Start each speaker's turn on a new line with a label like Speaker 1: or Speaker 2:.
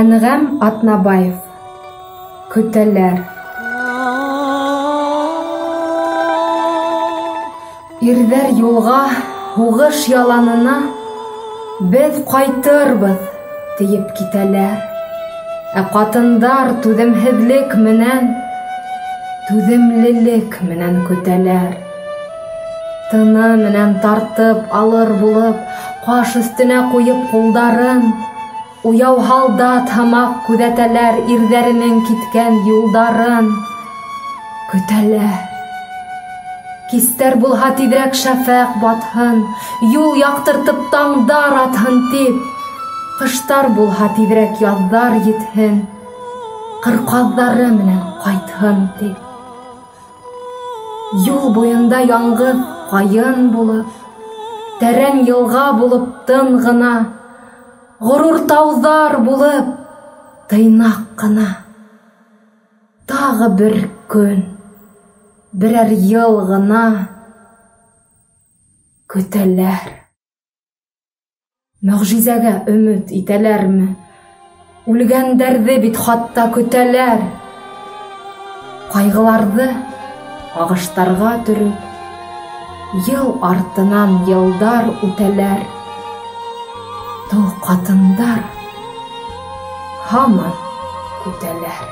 Speaker 1: Әнғәм Атнабаев. Көтәләр. Ирҙәр юлға, һуғыш яланына, беҙ ҡайтырбыҙ, тиеп китәләр. Ә ҡатындар түҙемһеҙлек менән, түҙемлелек менән көтәләр. Тыны менән тартып алыр булып, ҡаш өҫтөнә ҡуйып ҡулдарын, уяу һалдат һымаҡ күҙәтәләр ирҙәренең киткән юлдарын. Көтәләр. Кистәр булһа тиҙерәк шәфәҡ батһын, юл яҡтыртып таңдар атһын тип, ҡыштар булһа тиҙерәк яҙҙар етһен, ҡырҡаҙҙары менән ҡайтһын тип. Юл буйында яңғыҙ ҡайын булып, тәрән йылға булып тын ғына, ғорур тауҙар булып тыйнаҡ ҡына. Тағы бер көн, берәр йыл ғына көтәләр. Мөғжизәгә өмөт итәләрме? Үлгәндәрҙе бит хатта көтәләр. Ҡайғыларҙы ағыштарға төрөп, йыл артынан йылдар үтәләр. Тол ҡатындар һаман көтәләр.